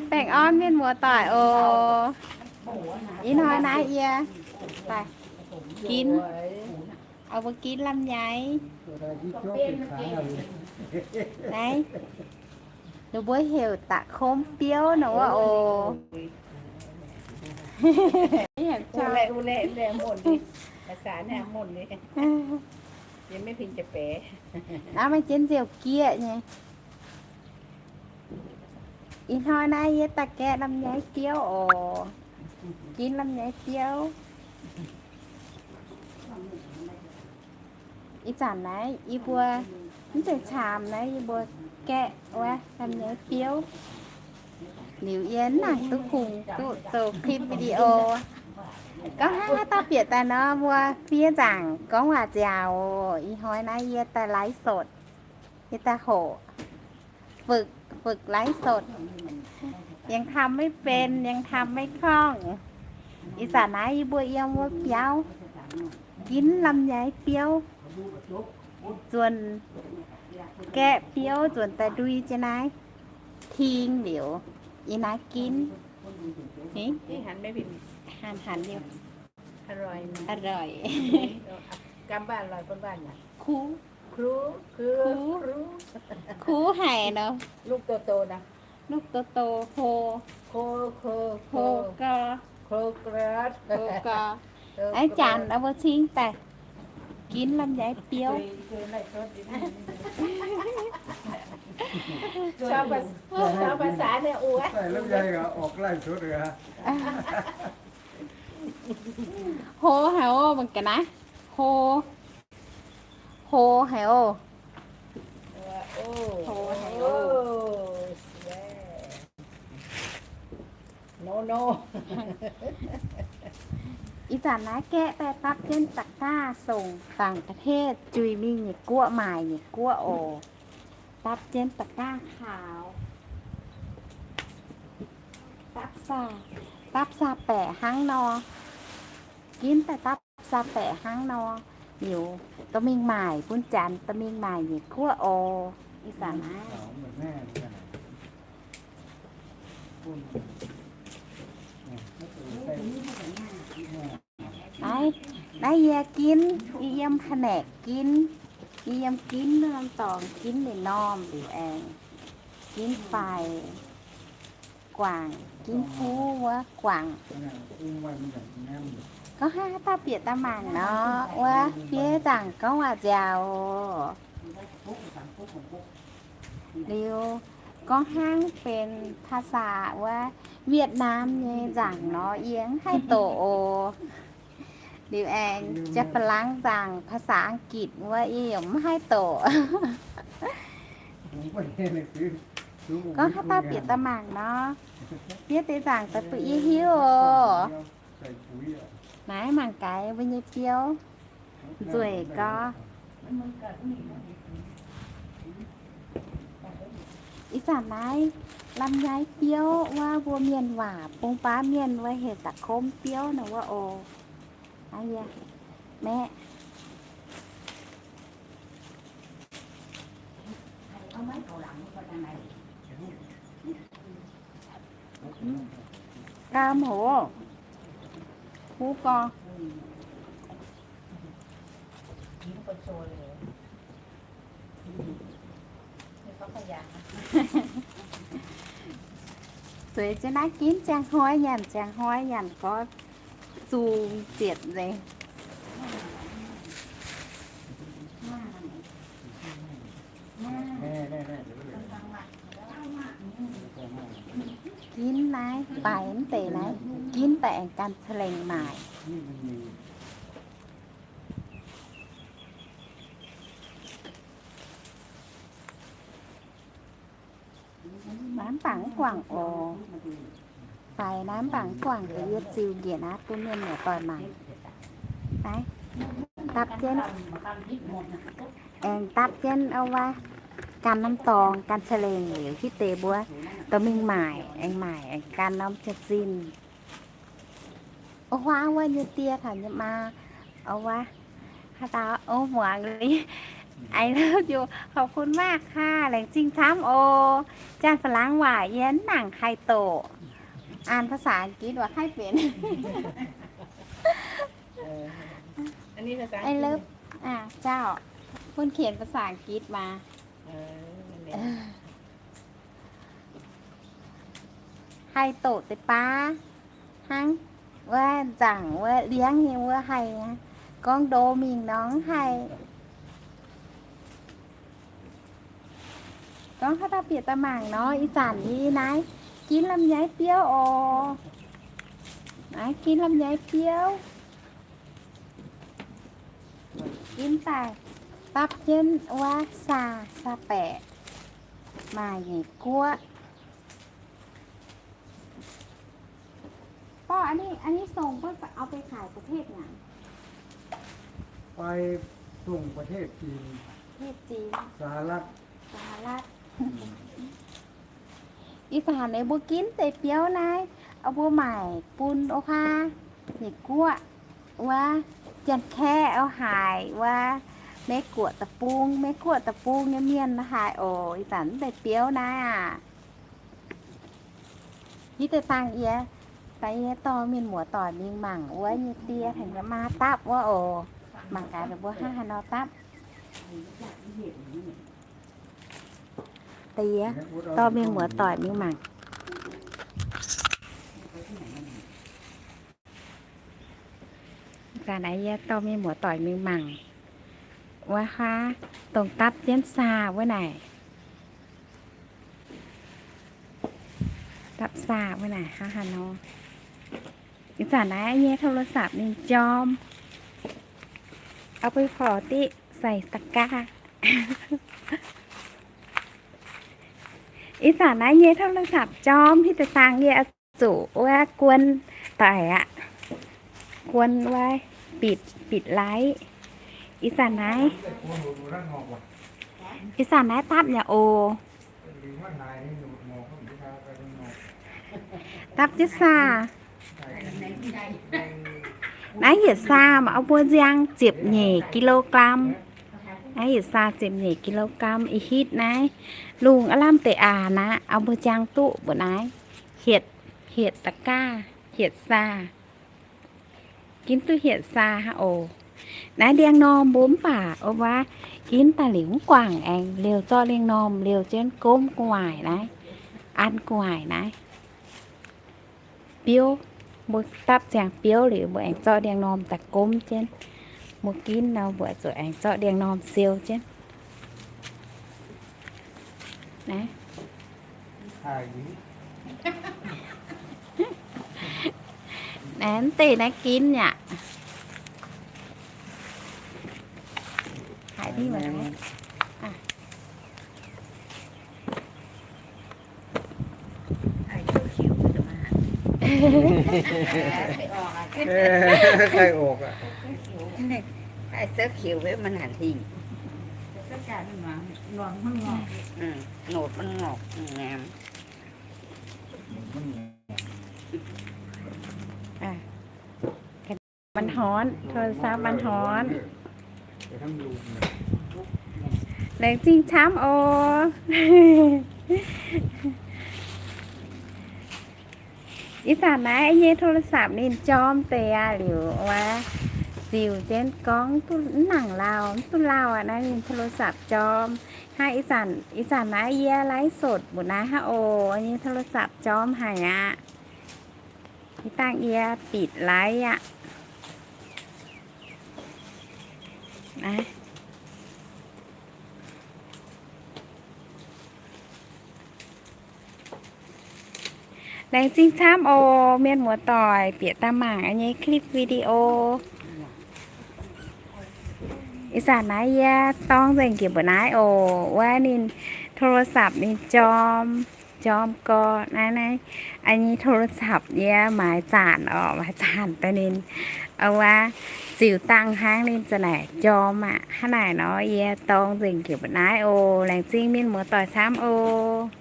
Baengh orn mienh muoz-doic oc. Ih hnoi naaiv yie daaih ginv, oix mbuo ginv ลำไย. Naaiv ninh mbuo heuc da'komv biouv nor wuov oc. Naaiv maaih jienv nziouv gieqv nyei. Ih hnoi naaiv yie daaih gaeqv ลำไย biouv oc. Ginv ลำไย biouv. Ih zanc naaiv yie mbuo mv zeiz caamx naaiv, yie mbuo gaeqv wuov ลำไย biouv. Liuz yie mv nangc duqv kungx duqv zoux คลิปวิดีโอ. Gorngv hnangv haaix dauh bieqc daaih nor, mbuo fiev nzaangc gorngv waac nziaauc oc. Ih hnoi naaiv yie daaih ไลฟ์สด, yie daaih hoqc, ฝึก, ฝึก ไลฟ์สด. ยังทำไม่เป็น ยังทำไม่คล่อง. Ih zanc naaiv yie mbuo yiem wuov biauv ginv ลำไย biouv, nzuonx gaeqv biouv, nzuonx daaih ndui jienv naaiv, ting liuz yiem naaiv ginv. Hanc hanc liuz, อร่อย kuv, kuv haic nor, ลูกโตๆ hlo, hlo gor, hlo gor. Aav, janx oix mbuo cingv daaih ginv ลำไย biouv. ภาษาเนี่ยอวด Hlo haic oc, mangc gaax naaiv. Hlo, hlo haic oc. Hlo haic oc. Ih zanc naaiv gaeqv daaih dapv jienv ตะกร้า songc ต่างประเทศ, juix mingh nyeic guoqv maaic nyeic guoqv oc. Dapv jienv ตะกร้า kaux, dapv saa, dapv saa-baeqc hnangv nor. Ginv daaih dapv saa-baeqc hnangv nor. Liuz dorh mingh maaic bun janx dorh mingh maaic nyeic guoqv oc. Ih zanc naaiv Naaiv, naaiv yie ginv, yie yiem แผนก ginv, yie yiem ginv norm dorngx, ginv ninh norm liuz aengx ginv faix guangc, ginv kuv wuov guangc. Gorngv haaix dauh bieqc daaih mangc nor, wuov fiev nzaangc gorngv waac nziaauc. Liuz gorngv hnangv benx ภาษา wuov Việt Nam nyei nzaangc nor, yie mv haih doqc oc. Liuz aengx jaa-faa-laangv nzaangc ภาษาอังกฤษ wuov, yie yaac mv haih doqc. Gorngv haaix dauh bieqc daaih mangc nor, fiev deix nzaangc daaih bun yie hiuv oc. Naaiv mangc gaax mbuo nyei biouv nzueic gau. Ih zanc naaiv ลำไย biouv wuov, mbuo mienh waac bung baav mienh wuov heuc da'komv biouv nor wuov oc. Aa, yie maeqv Gau haic oc. Huv gau. Zueiz jienv naaiv ginv ziangh hnoi nyanc, ziangh hnoi nyanc gorx zungx zietc nzengc. Ginv naaiv faix mv deix naaiv, ginv daaih aengx gan ca'lengc maaic. Naaiv mv baac mv guangc oc. Faix naaiv mv baac mv guangc, deix yie ziux njiec naaiv bun mienh muoz-doic mangc. Naaiv, dapv jienv, aengx dapv jienv wuov, gan norm dorngx, gan ca'lengc liuz hitv deix mbuo dorh mingh maaic, aengx maaic aengx gan norm jaax-zinh. Wuov huaav wuov nyei die taux nyei maa, wuov, Dau, o, muangx li. I love you. ขอบคุณมากค่ะ Laengz zingh camv oc. Janx-Faa^lang waac yie mv nangc haih doqc. อ่านภาษาอังกฤษ waac haih benx. I love, อ่า เจ้า เปิ้นเขียนภาษาอังกฤษมา haih doqc deix baav hnangv, wuov nzaangc wuov liangv nyei wuov haih, gorngv ndo mingh nor haih. Gorngv haaix dauh bieqc daaih mangc nor, ih zanc yie naaiv ginv ลำไย biouv oc. Naaiv ginv ลำไย biouv. Ginv daaih dapv jienv wuov saa, saa baeqc, maaic nyeic guoqv. ป้อ อันนี้ อันนี้ส่ง ป้อ เอาไปขายประเทศไหน? ไปส่งประเทศจีน ประเทศจีน สหรัฐ สหรัฐ Ih zanc naaiv mbuo ginv deix biouv naaiv, mbuo maaic bun wuov nyeic guoqv, wuov Janx-Kaeqv oix haiz, wuov Meiv-Guoqv deic-bung, Meiv-Guoqv deic-bung nyei mienh haiz oc. Ih zanc deix biouv naaiv aac, hitv deix dangh yie, daaih yie dorh mienh muoz-doic mingh mangc wuov nyei die tengx maa dapv wuov oc. Mangc gaax ninh mbuo hnangv haaix nor dapv. Daaih yie dorh mienh muoz-doic mingh mangc. Zanc naaiv yie dorh mienh muoz-doic mingh mangc wuov huaav dongh dapv jienv saa wuov naaic. Dapv saa wuov naaic hnangv haaix nor. Ih zanc naaiv nyei โทรศัพท์ ninh jorm, เอาไปขอที่ใส่ตะกร้า. Ih zanc naaiv nyei โทรศัพท์ jorm, hitv deix dangh yie oix zuqc wuov guon daic aqv. Guon wuov, bit, bit laiv. Ih zanc naaiv, ih zanc naaiv dapv yaac oc. Dapv jienv saa. Naaiv yietc saa maaih mbuo nziang ziepc nyeic กิโลกรัม. Naaiv yietc saa ziepc nyeic กิโลกรัม. Ih hitv naaiv lungh aav lamh deix aanx aqv, mbuo nziang duqv mbuo naaiv hietc, hietc ตะกร้า, hietc saa. Ginv duqv hietc saa hnangv oc. Naaiv ndiangx-normh mbuo mv baac wuov ginv daaih liuz mv guangc aengx liouh zorqv ndiangx-normh liouh jienv gomv gu'nguaaic naaiv, an gu'nguaaic naaiv. Biouv, mbuo dapv ziangx biouv liuz mbuo aengx zorqv ndiangx-normh daaih gomv jienv. Mbuo ginv nor mbuo zuqc aengx zorqv ndiangx-normh siou jienv. Naaiv, naaiv deix naaiv ginv yaac haiz diuh. Khai oc aqv. Khai sou kiux maiv maaih hingh. Notc maiv ngorc, ngaemc. Maiv horn, โทรศัพท์ maiv horn. Laengz zingh camv oc. Ih zanc naaiv nyei โทรศัพท์ ninh jorm deix aqv liuz wuov, ziux jienv gorngv duqv mv nangc lauh, mv duqv lauh aqv. Naaiv ninh โทรศัพท์ jorm. Hnangv ih zanc, ih zanc naaiv yie ไลฟ์สด mbuoqc naaiv hnangv oc. Nyei โทรศัพท์ jorm haic aqv. Ih dangh yie bipc laiv aqv. Laengz zingh camv oc, mienh muoz-doic bieqc daaih mangc yie nyei คลิปวิดีโอ. Ih zanc naaiv yie dorng nzengc jiex mbuoqc naaiv oc. Wuov ninh โทรศัพท์ ninh jorm, jorm gorx naaiv, naaiv, yie nyei โทรศัพท์ yie maaiz zaanc oc, maaiz zaanc daaih ninh, wuov, ziux dangh hnangv ninh za'naaic jorm aqv. Hnangv naaic nor yie dorng nzengc jiex mbuoqc naaiv oc. Laengz zingh mienh muoz-doic camv oc.